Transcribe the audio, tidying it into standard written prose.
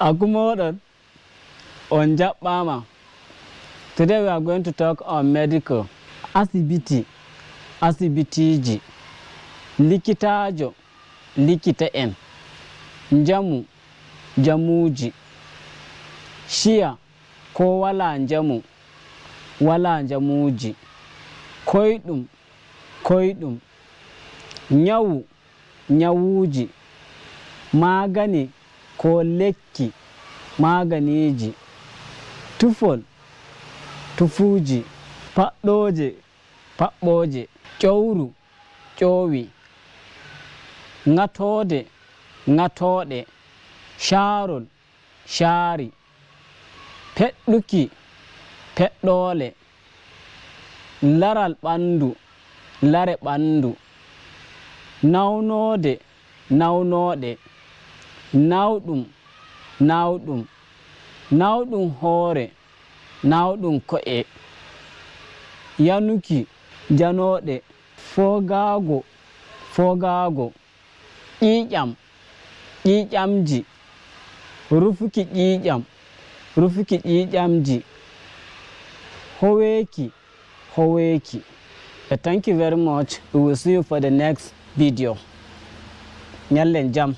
Aku moɗon on jaɓɓama. Today we are going to talk on medical. Asibiti, asibitiji, likitajo, likita en, njamu, njamuji, shiya ko wala njamu, wala njamuji, koyɗum, koyɗum, nyawu, nyawuji, magani ko lekki, maganiji, tufol, tufuji, paɗɗoje, paɓɓoje, ƴowru, ƴowi, ŋatode, ŋatoɗe, shaarol, shaari, feɗɗuki, feɗɗole, laral ɓandu, lare ɓandu, nawnode, nawnoɗe, nawɗum, nawɗum, nawɗum hoore, nawɗum ko'e, yanuki, janoɗe, fogaago, fogaago, ƴiƴam, ƴiƴamji, rufuki ƴiƴam, rufuki ƴiƴamji, howeeki, howeeki. Thank you very much. We will see you for the next video. Ñallen jam.